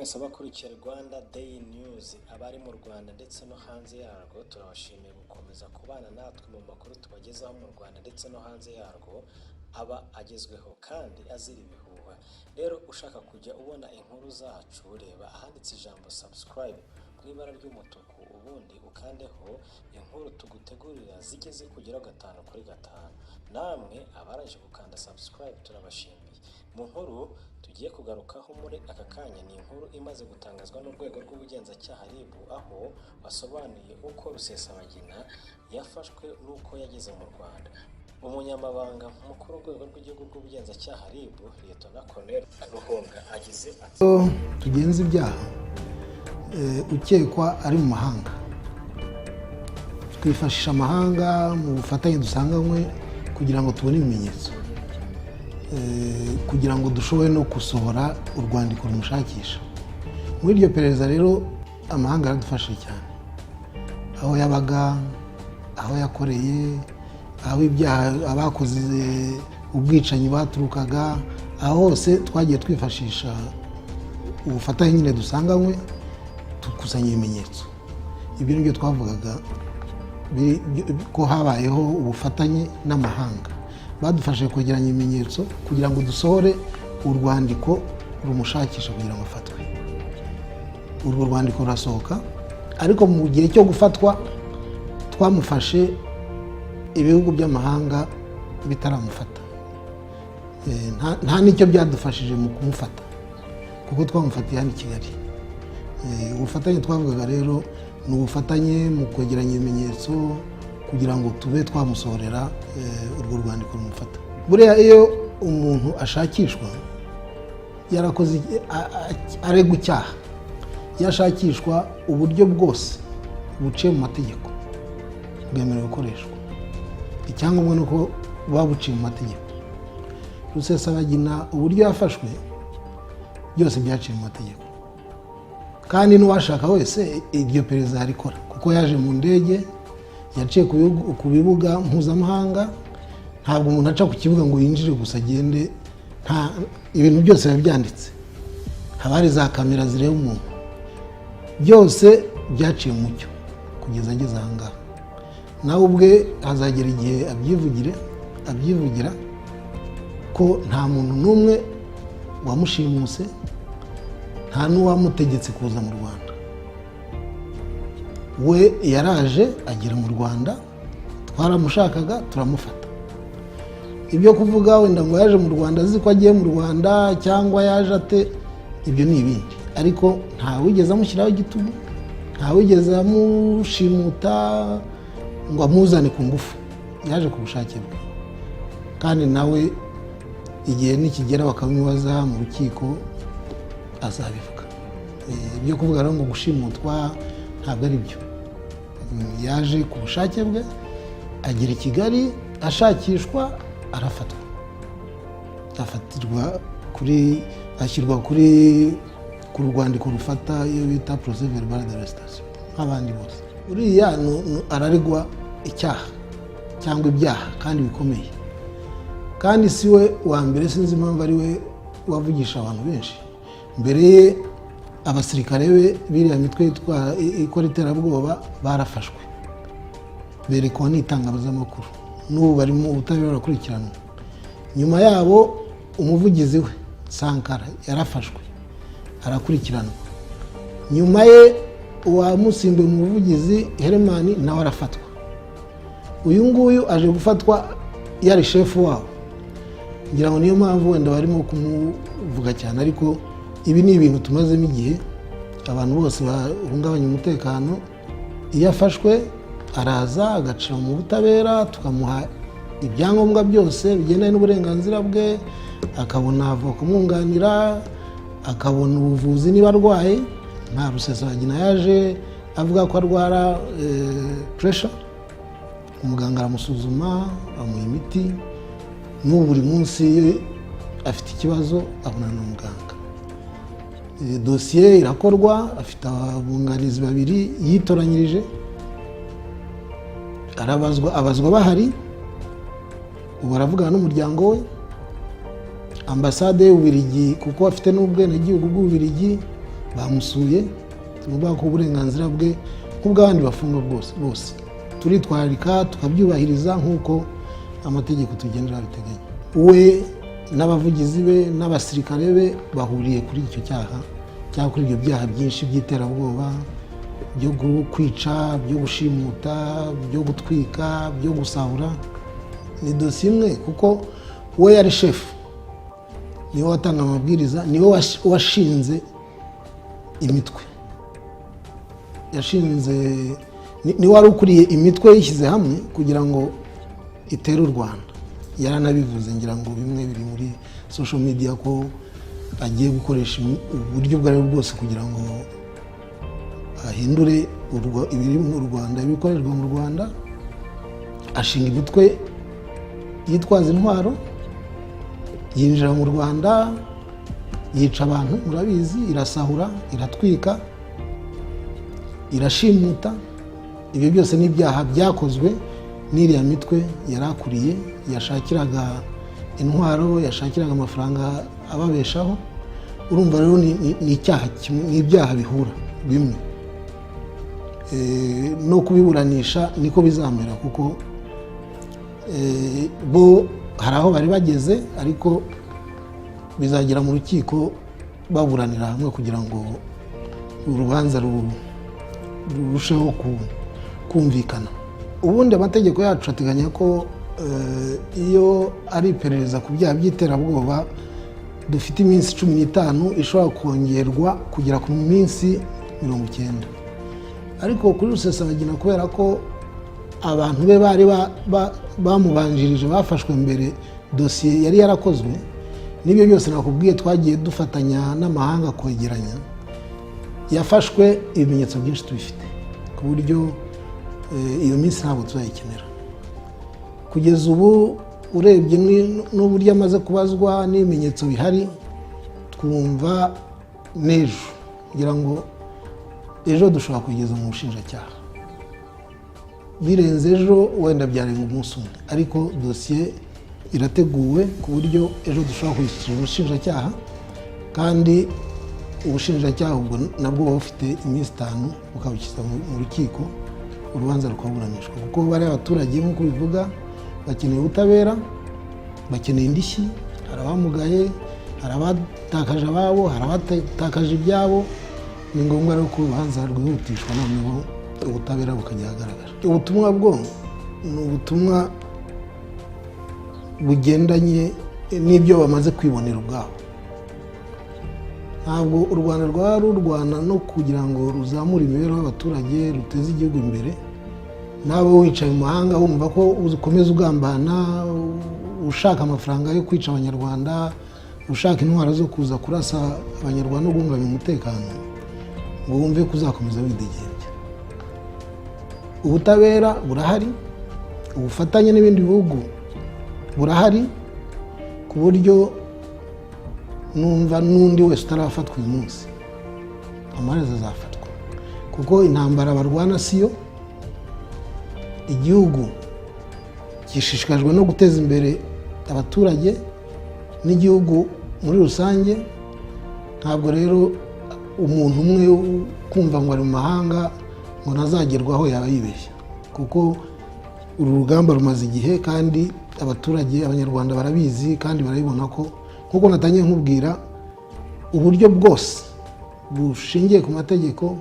Mwese abakurikiye Rwanda Day News, abari mu Rwanda ndetse no hanze yarwo, turabashimiye gukomeza kubana natwe mu makuru tubagezaho mu Rwanda ndetse no hanze yarwo, aba agezweho kandi azira ibihuha. Rero ushaka kujya ubona inkuru zacu, reba ahanditse ijambo "subscribe" mu ibara ry'umutuku, ubundi ukandeho, inkuru tugutegurira zijye zikugeraho gatanu kuri gatanu. Namwe abarangije gukanda subscribe, turabashimiye. Mu nkuru tugiye kugarukaho muri aka kanya ni inkuru imaze gutangazwa n'urwego rw'ubugenzacyaha RIB, aho basobanuye uko Rusesabagina yafashwe n'uko yageze mu Rwanda. Umunyamabanga mukuru w'urwego rw'igihugu rw'ubugenzacyaha RIB, Liyetona Colonel Ruhunga, agize ati: Tugenza ibyaha, ukekwa ari mu mahanga, twifashisha amahanga mu bufatanye dusanganywe kugira ngo tubone ibimenyetso, kugira ngo dushobore no gusohora urwandiko rumushakisha. Muri iryo perereza rero amahanga yaradufashije cyane: aho yabaga, aho yakoreye, aho ibyaha, abakoze ubwicanyi baturukaga, aho hose twagiye twifashisha ubufatanye nyine dusanganywe, dukusanya ibimenyetso. Ibyo ni byo twavugaga ko habayeho ubufatanye n'amahanga, badufashije kwegeranya ibimenyetso kugira ngo dusohore urwandiko rumushakisha kugira ngo afatwe. Urwo rwandiko rurasohoka, ariko mu gihe cyo gufatwa twamufashe ibihugu by'amahanga bitaramufata. Nta n'icyo byadufashije mu kumufata kuko twamufatiye hano i Kigali. Ubufatanye twavugaga rero ni ubufatanye mu kwegeranya ibimenyetso kugira ngo tube twamusohorera urwo rwandiko rumufata. Buriya iyo umuntu ashakishwa yarakoze, aregwa icyaha, iyo ashakishwa, uburyo bwose buciye mu mategeko bwemerewe gukoreshwa. Icyangombwa ni uko buba buciye mu mategeko. Rusesabagina uburyo yafashwe byose byaciye mu mategeko, kandi n'uwashaka wese iryo perereza yarikora, kuko yaje mu ndege yaciye ku bibuga mpuzamahanga. Ntabwo umuntu aca ku kibuga ngo yinjire gusa agende, nta ibintu byose biba byanditse, haba hari za kamera zireba umuntu. Byose byaciye mu mucyo kugeza ageze aha ngaha. Nawe ubwe hazagera igihe abyivugire, abyivugira ko nta muntu n'umwe wamushimuse, nta n'uwamutegetse kuza mu Rwanda. We yaraje agera mu Rwanda, twaramushakaga turamufata. Ibyo kuvuga wenda ngo yaje mu Rwanda azi ko agiye mu Rwanda cyangwa yaje ate, ibyo ni ibindi, ariko ntawigeze amushyiraho igitugu, ntawigeze amushimuta ngo amuzane ku ngufu. Yaje ku bushake bwe, kandi nawe igihe nikigera bakabimubaza mu rukiko azabivuga. Ibyo kuvuga rero ngo gushimutwa ntabwo ari byo. Yaje ku bushake bwe, agera i Kigali ashakishwa, arafatwa, afatirwa kuri, ashyirwa ku rwandiko rufata, iyo bita procès verbal d'arrestation, nk'abandi bose. Uriya araregwa icyaha cyangwa ibyaha kandi bikomeye, kandi si we wa mbere. Sinzi impamvu ari we wavugisha abantu benshi. Mbere ye abasirikare be, biriya mitwe ikora iterabwoba, barafashwe, berekwa n'itangazamakuru, n'ubu bari mu butabera barakurikiranwa. Nyuma yabo umuvugizi we Sankara yarafashwe, arakurikiranwa. Nyuma ye uwamusimbuye mu buvugizi, Heremani, nawe arafatwa. Uyu nguyu aje gufatwa yari shefu wabo. Ngira ngo niyo mpamvu wenda barimo kumuvuga cyane, ariko ibi ni ibintu tumazemo igihe. Abantu bose bahungabanya umutekano, iyo afashwe araza agacira mu butabera, tukamuha ibyangombwa byose bigendanye n'uburenganzira bwe, akabona avoka umwunganira, akabona ubuvuzi niba arwaye. Nka Rusesabagina yaje avuga ko arwara pressure, umuganga aramusuzuma, amuha imiti. N'ubu buri munsi iyo afite ikibazo abonana na muganga. Dosiye irakorwa, afite abunganizi babiri yitoranyirije, arabazwa, abazwa bahari. Ubu aravugana n'umuryango we. Ambasade y'Ububiligi, kuko afite n'ubwenegihugu bw'Ububiligi, Bamusuye, tuvuga ko uburenganzira bwe nk'ubw'abandi bafungwa bwose bose turitwararika, tukabyubahiriza nk'uko amategeko tugendera abiteganya. We n'abavugizi be n'abasirikare be bahuriye kuri icyo cyaha cyangwa kuri ibyo byaha byinshi by'iterabwoba, byo kwica, byo gushimuta, byo gutwika, byo gusahura. Ni dosiye imwe kuko we yari shefu, niwe watanga amabwiriza, niwe washinze imitwe, yashinze, niwe wari ukuriye imitwe yishyize hamwe kugira ngo itere u Rwanda. Yaranabivuze, ngira ngo bimwe biri muri social media, ko agiye gukoresha uburyo ubwo ari bwo bwose kugira ngo ahindure ibiri mu Rwanda, ibikorerwa mu Rwanda. Ashinga imitwe yitwaza intwaro, yinjira mu Rwanda, yica abantu, murabizi, irasahura, iratwika, irashimuta. Ibyo byose ni ibyaha byakozwe n'iriya mitwe yari akuriye, yashakiraga intwaro, yashakiraga amafaranga ababeshaho. Urumva rero ni icyaha kimwe, ni ibyaha bihura bimwe. No kubiburanisha niko bizamera, kuko bo hari aho bari bageze, ariko bizagera mu rukiko baburanira hamwe kugira ngo urubanza rurusheho kumvikana. Ubundi amategeko yacu ateganya ko iyo ari iperereza ku byaha by'iterabwoba dufite iminsi 15 ishobora kongerwa kugera ku minsi 90. Ariko kuri Rusesabagina, kubera ko abantu be bari bamubanjirije bafashwe mbere, dosiye yari yarakozwe, n'ibyo byose nakubwiye twagiye dufatanya n'amahanga kwegeranya, yafashwe ibimenyetso byinshi tubifite, ku buryo iyo minsi ntabwo tuzayikenera. Kugeza ubu urebye n'uburyo amaze kubazwa n'ibimenyetso bihari, twumva n'ejo, kugira ngo ejo dushobora kugeza mu bushinjacyaha. Birenze ejo wenda byarenga umunsi umwe, ariko dosiye irateguwe ku buryo ejo dushobora kuyishyikiriza ubushinjacyaha, kandi ubushinjacyaha ubwo nabwo buba bufite iminsi 5 bukabishyiza mu rukiko, urubanza rukaburanishwa. Kuko bariya abaturage nk'uko bivuga bakeneye ubutabera, bakeneye indishyi. Hari abamugaye, hari abatakaje ababo, hari abatakaje ibyabo. Ni ngombwa rero ko urubanza rwihutishwa, noneho ubutabera bukajya ahagaragara. Ubutumwa bwo ni ubutumwa bugendanye n'ibyo bamaze kwibonera ubwabo. Ntabwo u Rwanda rwaba rurwana no kugira ngo ruzamure imibereho y'abaturage, ruteze igihugu imbere, nawe wicaye mu mahanga wumva ko ukomeza ugambana, ushaka amafaranga yo kwica Abanyarwanda, ushaka intwaro zo kuza kurasa Abanyarwanda no guhungabanya umutekano, ngo wumve ko uzakomeza widegembya. Ubutabera burahari, ubufatanye n'ibindi bihugu burahari, ku buryo numva n'undi wese utarafatwa uyu munsi amaherezo azafatwa, kuko intambara barwana siyo. Igihugu gishishikajwe no guteza imbere abaturage n'igihugu muri rusange. Ntabwo rero umuntu umwe kumva ngo ari mu mahanga ngo ntazagerwaho yaba yibeshya, kuko uru rugamba rumaze igihe kandi abaturage, Abanyarwanda barabizi kandi barabibona ko, nk'uko natangiye nkubwira, uburyo bwose bushingiye ku mategeko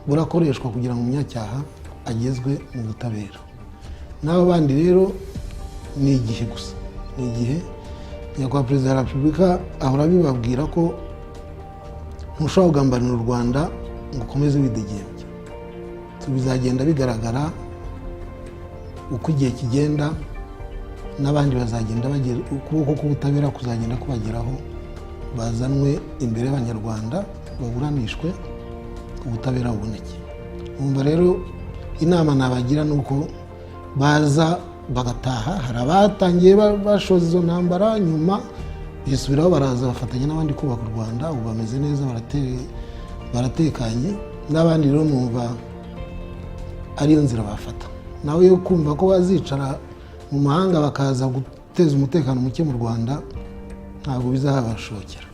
burakoreshwa kugira ngo umunyacyaha agezwe mu butabera. N'abo bandi rero ni igihe gusa, ni igihe. Nyakubahwa Perezida wa Repubulika ahora abibabwira ko ntushobora kugambanira u Rwanda ngo ukomeze widegembya. Bizagenda bigaragara uko igihe kigenda, n'abandi bazagenda bagera, ukuboko k'ubutabera kuzagenda kubageraho, bazanwe imbere y'Abanyarwanda, baburanishwe, ubutabera buboneke. Numva rero inama nabagira ni uko baza bagataha. Hari abatangiye bashoza izo ntambara, nyuma bisubiraho, baraza bafatanya n'abandi kubaka u Rwanda, ubu bameze neza, baratekanye. N'abandi rero numva ariyo nzira bafata. Nawe yo kumva ko bazicara mu mahanga bakaza guteza umutekano muke mu Rwanda, ntabwo bizahabashokera.